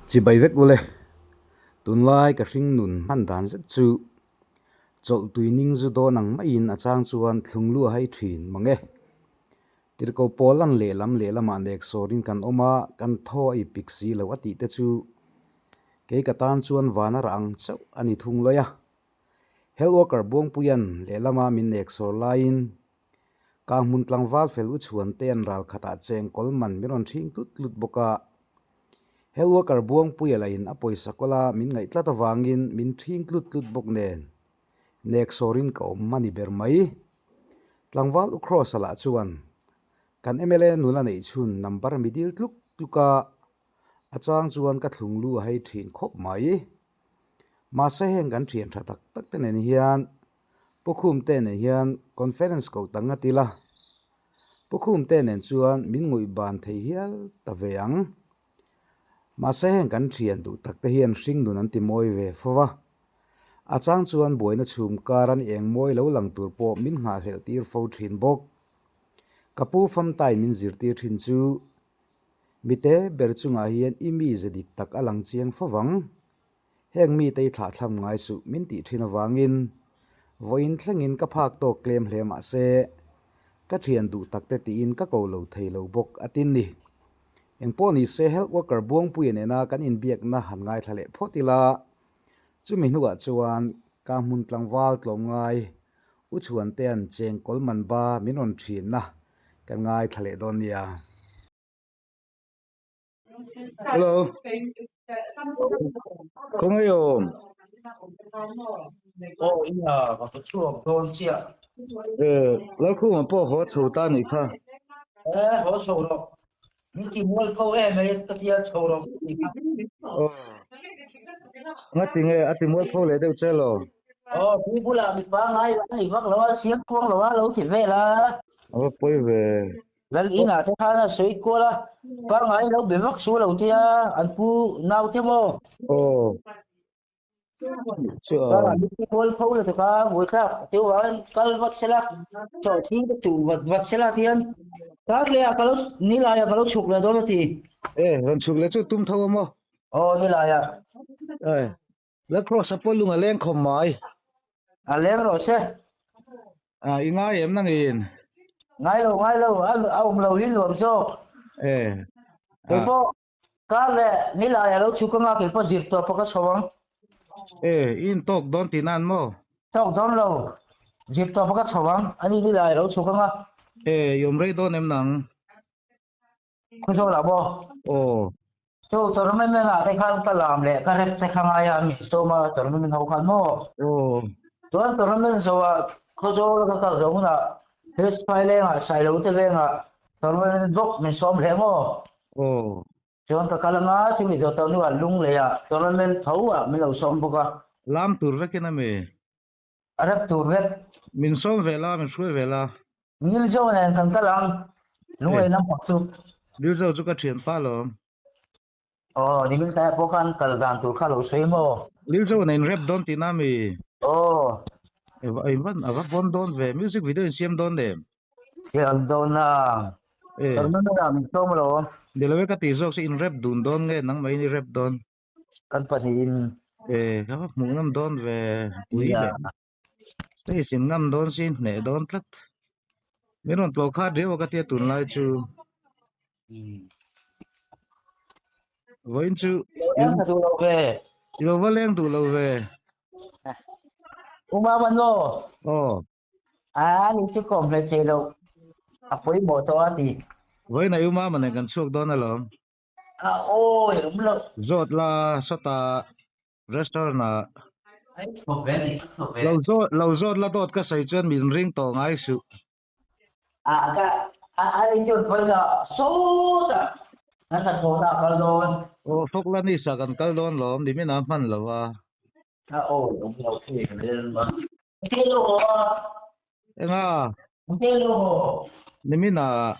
Chibai vek ule, tunlai ka hring nun hman dan zet chu chawlh tui ning zu dawn ang maiin a chang chuan thlung lu a hai thin mang e. Tirhko pawl an lehlam lehlamah nek sawrin kan awm a, kan thaw a ipik si lo a tih te chu kei ka tan chuan van a rah ang chauh a ni thung lawi a. Health worker Buangpuia'n lehlama min nek sawr laiin Kanghmun tlangval fel u chhuan te an ral khatah cheng kawl man min rawn ṭhing tlut tlut bawk a. Health worker Buangpuia lahin a pawisa kawla min ngaih tlat avangin min ṭhing tlut tlut bawk nen nek sawrin ka awm a ni ber mai. Tlangval u Cross-a lah chuan kan mla nula neih chhun number mi dil tluk tluk a, a chang chuan ka thlung lu a hei ṭhin khawp mai. Mahse heng kan ṭhian ṭha tak tak te nen hian Pu Khum te nen hian conference ko ta ngat ila, Pu Khum te nen chuan min nguih ban thei hial ta ve ang. Mahse heng kan thian duh tak te hian hring nun an ti mawi ve fo va, a chang chuan buaina chhum kar an eng mawi lo lang tur pawh min nghahhlelh tir fo thin bawk. Ka pu famtai min zirtir thin chu mite ber chungah hian i mize dik tak a lang chiang fo vang. Heng mite i thlahthlam ngai suh min tih thin avangin vawiin thlengin ka phak tawk tlem hle mah se ka thian duh tak te tiin ka ko lo thei lo bawk a tin ni. Engpawh ni se health worker Buangpuia nena kan inbiakna han ngaithla leh phawt ila chumi hnuah chuan ka hmun tlangval tlawmngai U Chhuantea'n chengkawl man ba min rawn thinna kan ngaithla leh dawn nia. Hello. Khawngaih awm. Aw ina ka hmu chhuak dawn chiah. Eh, Lalkhuma pawh haw chho ta nih kha. Eh, haw chho rawh. Min ti mual pho em mai ka tia chho rawh ka ti kha. Aw. Ngati nge a ti mual pho leh deuh che lo. Aw, tui bulah mipa ngai a ni vak lo a, chiang kuang lo a lo ti vel a. A va pawi ve. Lal inah te khan a sawi kual a, pangngai lo be vak su lo tia an pu naute maw? Aw. Pangngai mi kual pho la tuk a, buaithlak teuh vangin kal vat sela, chaw thing te chuh vat vat sela tian kar leh ah ka lo nilai ah ka lo chhuk leh dawn a ti. E, rawn chhuk leh chu tum tho a maw? Aw, nilai ah. E, Lacrosse a pawh lung a leng khawm mai. A leng rawh se. A i ngai em nangin? Ngai lo, ngai lo, a awm lo hi nuam zawk. E. Kei pawh kar leh nilai a lo chhuk anga kei pawh zir tawp a ka chho ang. E, i intawk dawn tih nan maw? Tawk dawn lo, zir tawp a ka chho ang, ani nilai a lo chhuk anga. E, i awm rei dawn em nang? Khawzawl ah maw? Aw. Chu tournament ah te khan ka lam leh ka rep te kha ngai a min sawm a tournament ho khan maw? Aw. Chuan tournament zo ah Khawzawl ka kal zo hunah Hills Phaileng ah Sailo te vengah tournament bawk min sawm hle maw? Aw. Chuan ka kal anga chumi zo tawh hnuah Lunglei ah tournament tho ah min lo sawm bawk a. Lam tur vekin a mi? A rep tur vek. Min sawm ve la, min hruai ve la. Lilzo nen kan kal ang, lunglei lam pak chu. Lilzo chu ka thianpa alawm. Aw, nimin tlaiah pawh khan kal dan tur kha lo sawi maw? Lilzo nen in rep dawn tihna mi? Aw. A va bawn dawn ve, music video in siam dawn em? Siam dawn a, tournament ah min sawm alawm. Ni lo e ka tih zawk chu in rep dun dawn nge nangmahin i rep dawn? Kan pahnihin. E, ka va hmuh ngam dawn ve pui le. Stage in ngam dawn si hneh dawn tlat. Min rawn tlawh khat riau a ka tia tunlai chu. Vawiin chu i lo va leng duh lo ve. U Mama no. Aw. A ni chu kawm hle thei lo. A pawimawh tawh a ti. Vawiin a U Mama nen kan chhuak dawn alawm. A awi awm lo. Zawt la sawtah restaurant ah lo zawt lo zawt la dawt ka sawi chuan min ring tawh ngai suh. A ka a a ni chuan pawh ila sawtah kan hnathawhna a kal dawn. Aw Falklands ah kan kal dawn lawm ni min a hman lo a. A awi awm lo thei ka vel a. Engtin lo haw a? Enga? Engtin lo haw? Nimin ah.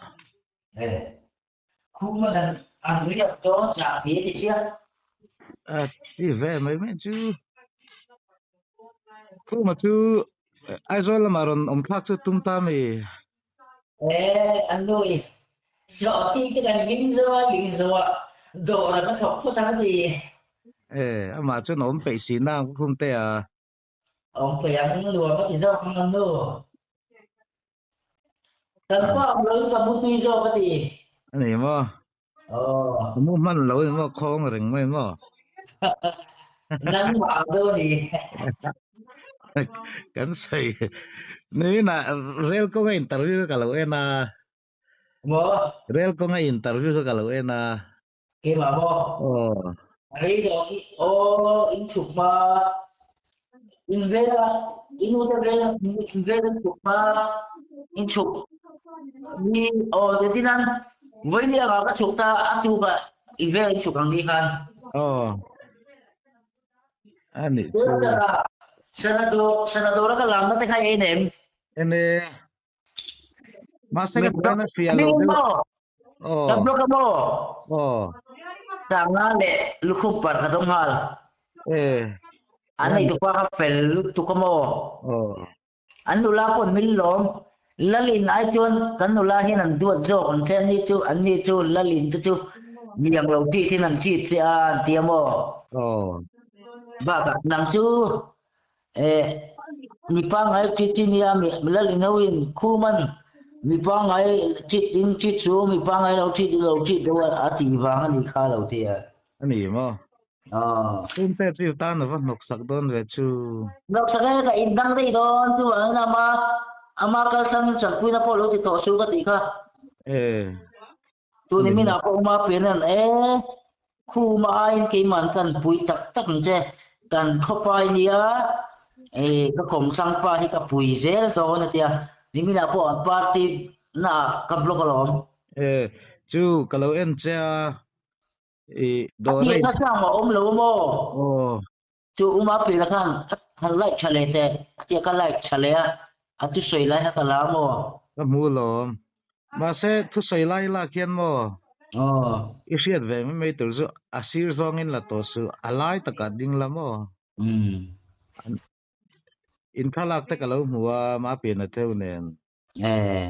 Eh. Khuma an an riak dawn chah hi ti chiah. A ti ve mai mai chu. Khuma chu Aizawl lamah rawn awm thlak chu tum ta mi? Eh, an nu i. Zawh ti te kan hlim zo a, ling zo a. Dawrah ka thawk phawt ang a ti. E, amah chuan a awm peih si na ang ka khum te a. Awm peih ang nuam a ti zawk ang an nu. Kan pa awm loin ka mu tui zawk a ti. A ni maw? Aw. Ka mu hman lo in maw khawng reng mai maw? Nangmah ang deuh a ni. Kan sawi niminah rel kawnga interview kha ka lo en a. Maw? Rel kawnga interview kha ka lo en a. Keimah maw? Aw. Rei dawh i aw in chhuk hma in vela in ute vela in vela in chhuk hma in chhuk ni aw zetin an vawiin anga ka chhuk ta a tuka in vela in chhuk ang ni khan. Aw. A nih chu. Sanador Sanador a ka lamna te kha en em? En e. Mahse ka tan a fiah lo deuh. Aw. Ka block a maw? Aw. Sanga leh lukhum par ka dawng nghal. Eh. An nei tupa kha fel lutuk a maw? Aw. An nula pawh an mil lawm. Lalin ai chuan kan nula hian an duat zawk ang che an ni chu an ni chu Lalin te chu mi ang lo tih thin an chit che a an ti a maw? Aw. Bakah nang chu Eh, mi pangngai chit i nia, mi lalin hoin khuman mi pangngai chit in chit chu mi pangngai lo chit i lo chit deuh a a tih vang a nih kha lo ti a. A ni maw? Aw. Chhungte chu tan a va hnawk sak dawn ve chu. Hnawk sak e, ka indang daih dawn chuvangin ama ama kalsan chanpuina pawh lo ti tawh su ka tih kha. Eh. Tuni minah pawh uma pian e, khuma aiin keiman kan pui tak tak ang che, kan khawpai nia e ka kawmthlang pa hi ka pui zel dawn a tia, niminah pawh a party naah ka block alawm. E, chu ka lo en che a, i A tir kha sang a awm lo maw? Aw. Chu uma pian khan han like tha leh teh a tia ka like tha leh a, a thusawi lai kha ka la maw? Ka hmu lawm. Mahse thusawi lai lak hian maw? Aw. I hriat ve mai mai tur chu a sir zawngin la tawh suh, a lai takah ding la maw? Umm. In thlalak te ka lo hmu a, Mapiana theu nen. Eh.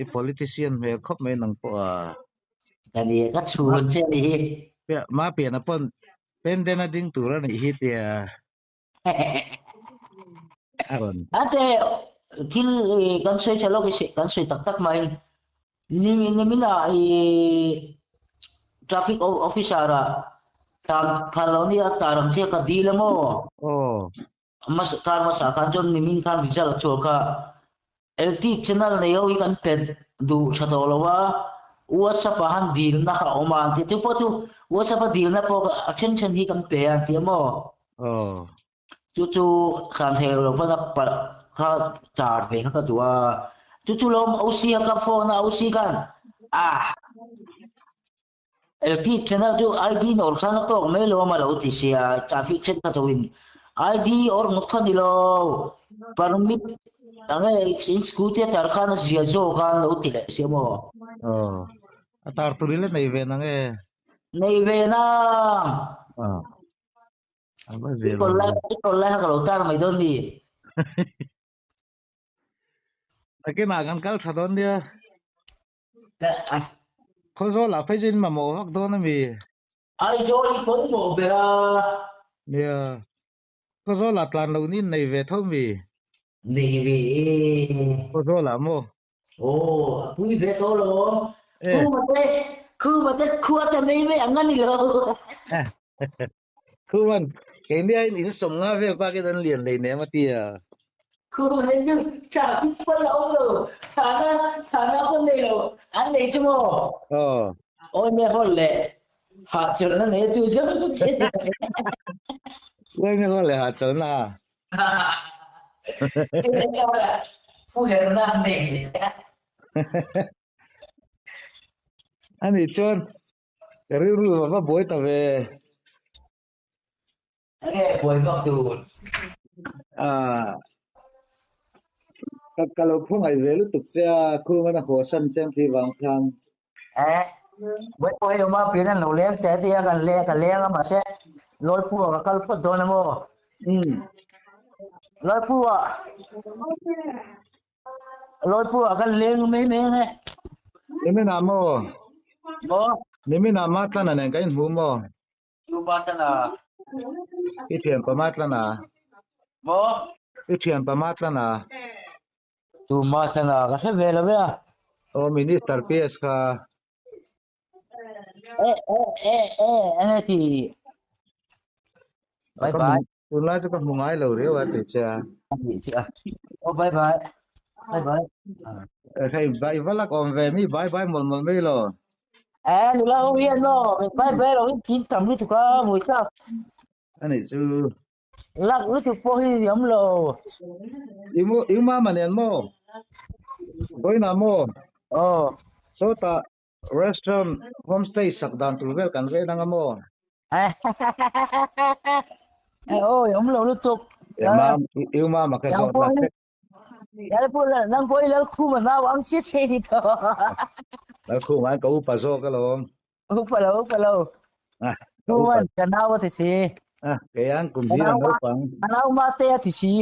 I politician hmel khawp mai nang pawh a. Ka ni ka chhun che ni hi. Ma pian a pawn penden a ding tur a nih hi tia. A rawn. A che thil kan sawi tha lawk i kan sawi tak tak mai. Ni nimina i traffic officer a tan phal lo nia tar ang che ka dil a maw? Aw. Hmasa kar hmasa khan chuan nimin khan result a chhuak a, LT channel nei ho hi kan pe duh tha tawh lo a, WhatsApp ah han dilna kha a awm a an ti a, chu pawh chu WhatsApp a dilna pawh a then then hi kan pe a an ti a maw? Aw. Chu chu thlan thei lo pawn a palh kha char ve kha ka duh a, chu chu lo OC a ka phone a OC khan ah Eltip channel chu ID nawr khan a tawk mai lo a lo ti sia, traffic thenkhat ho in ID awr ngawt kha ni lo, permit ang e in scooty a tar khan a zia zawk a an lo ti leh sia maw? Aw, a tar tur i la nei ve nang e? Nei ve nang. Aw, a va zia I kawl lo lai ve. i kawl lai kha ka lo tar mai dawn mi? Nakinah kan kal tha dawn nia. Khawzawl ah phei chu in mamawh vak dawn a mi? Aizawl hi pawimawh ber a. Nia. Khawzawl ah tlan loh ni in nei ve tho mi? Nei ve e. Khawzawl ah maw? Aw, a pui ve tawh lo. E. Khuma te, khuma te khua te mai mai ang a ni lo. Khuman, keini aiin in sawm nga vel bakin an lian lei nem a ti a. Khuman chu tha pik pawn a awm lo, thana, thana pawn nei lo, an nei chu maw? Aw. Awi me hawl leh hahchawlhna nei a chu zawng che. Awi me hawl leh hahchawlhna a. Chu leh kara pu herna an nei. Ani chuan Ka rilru a va buai ta ve. Enge buai vak tur? Ah, ka ka lo khawngaih ve lutuk che a, khung an a haw san che ang tih vang khan. Eh, buai pawh hei awm a, pian an lo leng teh a tia kan leng ka leng a mahse Lawlphu ah ka kal phawt dawn a maw? Umm. Lawlphu ah Lawlphu ah kan leng mai mai ang e. Nimin ah maw? Maw? Nimin ah Matlana nen kan inhmu maw? Tu Matlana? I thianpa Matlana. Maw? I thianpa Matlana. Tu Matlana ka hre ve lo ve a. Aw Minister PS kha. E e e e enge ti? Bye bye. Tunlai chu ka hmu ngai lo riau a ti che a. Oh bye bye. Bye bye. Hei vai va lak awm ve mi bye bye mawlh mawlh mai lo. Eh nula ho hian maw bye bye lo in tin tam lutuk a vui tak. Ani chu. Lak lutuk pawh hi awm lo. I mu i mama nen maw? Vawiinah maw? Aw. Sawtah Restaurant homestay sak dan tur vel kan vei dang a maw? Awi awm lo lutuk. I u mama ka zawt la. Nang pawh i Lalkhuma nau ang chiah che ni tawh. Lalkhuma an ka upa zawk alawm. Upa lo upa lo. Chuan ka nau a ti si. Kei an kum hnih an naupang. Ka nau mate a ti si.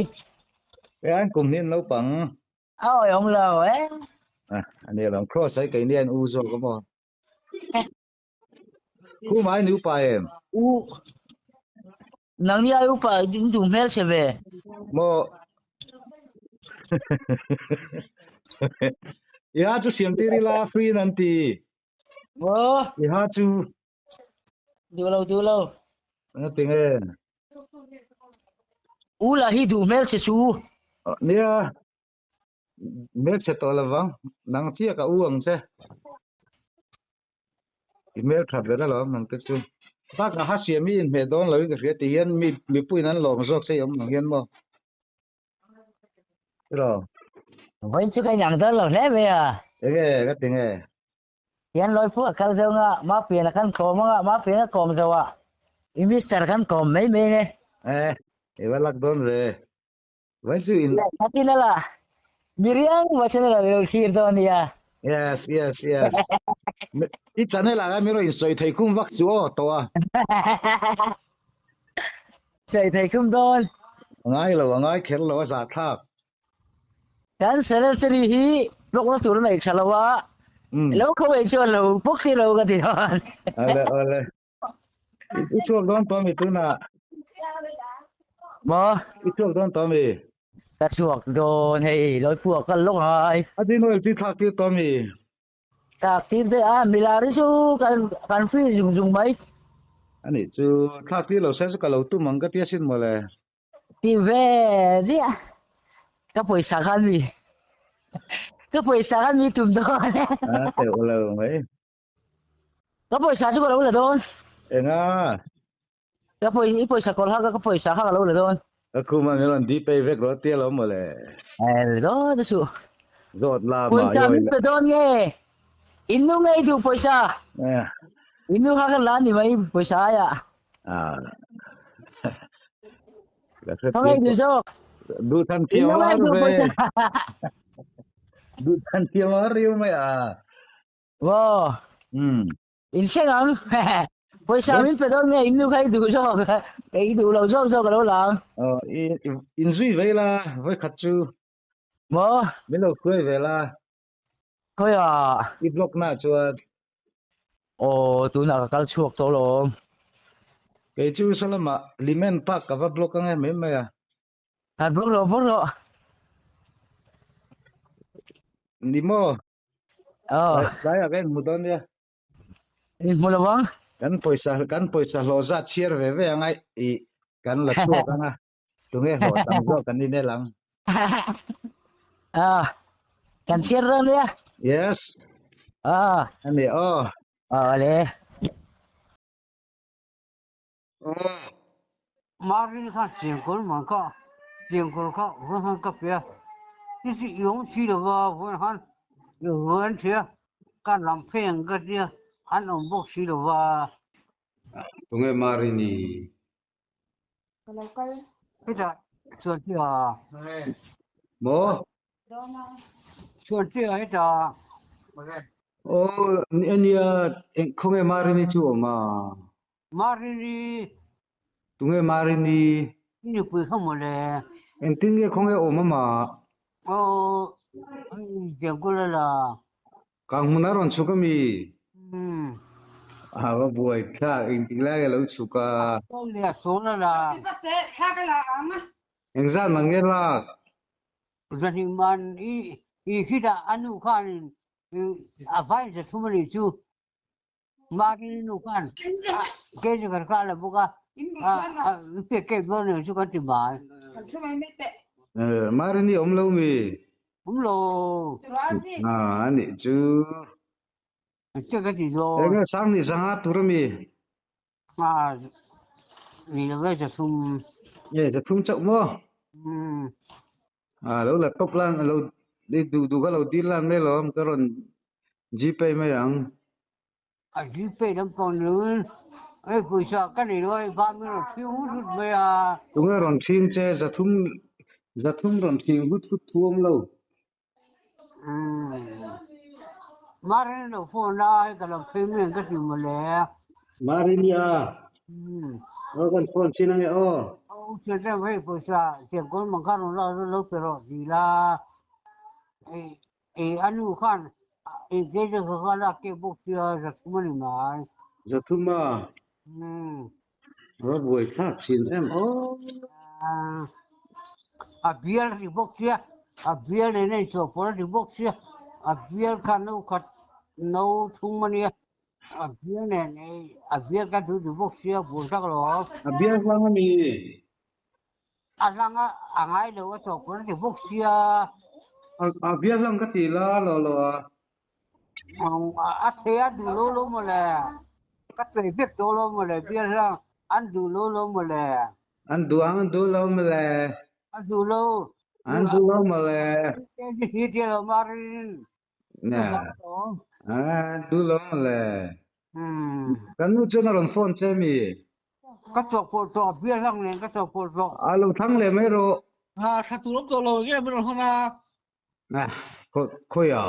Kei an kum hnih an naupang. Awi awm lo eh. Ah, ani alawm cross ai keini an u zawk amaw. Khu mai ni upa em? U nang ni ai upa in duh hmel che ve. Mo Iha chu siam tir ila free in an ti. Mo Iha chu duh lo duh lo. Nga ti nge? U la hi duh hmel che chu. Nia hmel che tawh lovang nang chiah ka u ang che. I hmel that ber alawm nang te chu. Bakah ha siam hi inhmeh dawn loin ka hria tih hian mi mipuiin an lawm zawk che i awm ang hian maw. Tiraw? Vawiin chu ka inang dawn lo hle mai a. Enge ka ti nge? Hian lawi pawh a kal zo nga, Mapiana kan kawm anga, Mapiana kawm zo a, i Mister kan kawm mai mai nge. Eh, i va lak dawn ve. Vawiin chu in. Khatin ala, Miriam va channel a lo thlir dawn nia. Yes, yes, yes. I channel ah khan min rawn insawi thei khum vak chu aw tawh a. Sawi thei khum dawn. A ngai lo, a ngai kher lo, a zahthlak. Kan secretary hi block na tur a nei tha lo a, lo kho ei chuan lo bawk si lo ka ti dawn. Ale ale. I chhuak dawn tawh mi tunah? Maw? I chhuak dawn tawh mi? Ka chhuak dawn hei, Lawipua kal lawk ngai. A din oil pi thlak tir tawh mi? Thlak tir te a, milari chu kan kan free zung zung mai. Ani chu thlak tir lo se chu ka lo tum ang ka tia sin mawle. Ti ve ziah. Ka pawisa khan mi ka pawisa khan mi tum dawn. A teuh lo mai. Ka pawisa chu ka lo la dawn. Enga? Ka pawi i pawisa kawl kha ka pawisa kha ka lo la dawn. Ka khuma min rawn dpay vek rawh tia lo mawle. Eh dawn te chu. Zawt la ma Pawisa min pe dawn nge? In nu ngei duh pawisa. Eh. In nu kha ka la ni mai pawisa aia. Ah. Ka ngei duh zawk. Duh than thiam a ve. Duh than thiam a riu mai a. Wow. In hreng ang. Pawisa min pe dawn nge in nu kha i duh zawk. I duh lo zawk zawk a lo lang. Oh, in zui ve la, voi khat chu. Maw? Min lo hruai ve la. Khawiah? I blog na chuan. Aw, tunah ka kal chhuak tawh lawm. Kei chu Salama Limen Park ka va blog ange mai mai a. Han blog rawh, blog rawh. Ni maw? Aw. Tlaiah ka inhmu dawn nia. Inhmu lo ang. Kan pawisa kan pawisa hlawh zat chhiar ve ve anga i kan la chhuak anga. Tunge hlawh tam zawk kan inel ang. Ah, kan chhiar dawn nia. Yes. Ah. Ani aw. Ah, le. Marin kha chengkawl man kha chengkawl kha vawn han ka pe a ti chu i awm si lo va vawn han vawn an thei a ka lam phei ang ka tia an awm bawk si lo va. Tunge Marini? Ka lo kal. Hetah chuan chi a. Maw? Chuan chi a hetah. Aw, ania, khawnge Marini chu awm a? Marini. Tunge Marini? I nupui kha mawle. Engtin nge khawnge awm ama? Aw, i tiang kul ala. Kang hmun a rawn chhuk ami? Umm. A va buai thlak engtik lai a lo chhuk a. Kal leh a sawn a la. Engzat man nge lak? Zahnih man i i khitah a nu khanin a vain za thum a nih chu. Mahni nu khan kei chu kan kal lo bawk a, a pek kek dawn nen chu kan ti mai. Marini awm lo mi? Awm lo. A nih chu. Che ka ti dawn. Enge Sanghnih zanga tur a mi? A ni lo ve zathum. E zathum chauh maw? A lo la tawp lan lo duh duh kha lo dil lan mai alawm ka rawn Gpay mai ang. A Gpay lam pawh ni loin hei pawisa ka nei lo a hei ba min rawn thing hut hut mai a. Tunge rawn thing che zathum zathum rawn thing hut hut thu awm lo. Marin lo phone a hei ka lo phei mai ang ka ti mawle. Marini a aw kan phone chin ange aw. Aw thian em hei pawisa chengkawl mang kha rawn la lo pe rawh ti la hei Ei a nu khan ei ke chu ka kal a ke bawk sia zathum a ni mai. Zathum a? Umm. A va buai thlak thin em aw. A bial ri bawk sia, a bial nen a inchawhpawlh a ri bawk sia, a bial kha no khat no thum a nia, a bial nen ei a bial kha duh duh bawk sia buai thlak lo. A bial hlang a mi? A hlang a a ngai lo a chawhpawlh a ti bawk sia. A bial hlang ka ti la lo lo a. A thei a duh lo lo mawle. Ka tei vek tawh lo mawle bial hlang an duh lo lo mawle. An duh ang an duh lo mawle. A duh lo. An duh lo mawle. Hi tia lo marin. Nè. An duh lo mawle. Kan nu chuan a rawn phone che mi? Ka chawhpawlh tawh a bial hlang nen ka chawhpawlh tawh. A lo thlang leh mai rawh. A tha tur awm tawh lo nge min rawn hawn a. A khawi a.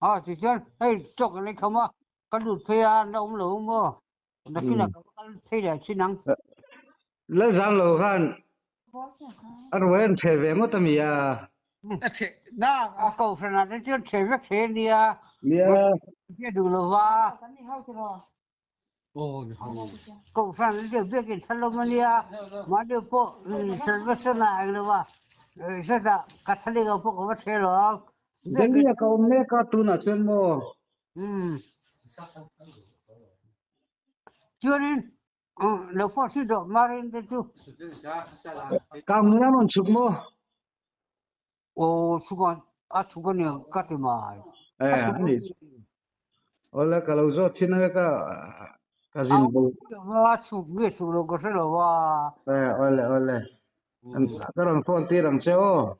A ti chuan hei chawk an ei kham a ka lut phei a an la awm lo maw nakinah ka va kal phei leh thin ang. Lalzam lo khan a ruai an ṭheh ve ngawt a mi a. A ṭheh na. A kohhran ah te chuan ṭheh vek thei a nia. Nia. Tia duh lo va. Kohhran an deuh biakin tha lawm a nia, mahni pawh salvation ah eng lo va, chutah Catholic ho pawh ka va ṭhe lo ang. Delhi ah ka awm mek a tunah chuan maw? Umm. Chuanin lo pawh si dawh Marin te chu. Kang nula rawn chhuk maw? Aw chhuk a a chhuk a nia ka ti mai. Eh a ni awle ka lo zawt thin anga ka ka zin bo. A chhuk nge chhuk lo ka hre lo a. Eh awle awle ka rawn phone tir ang che aw.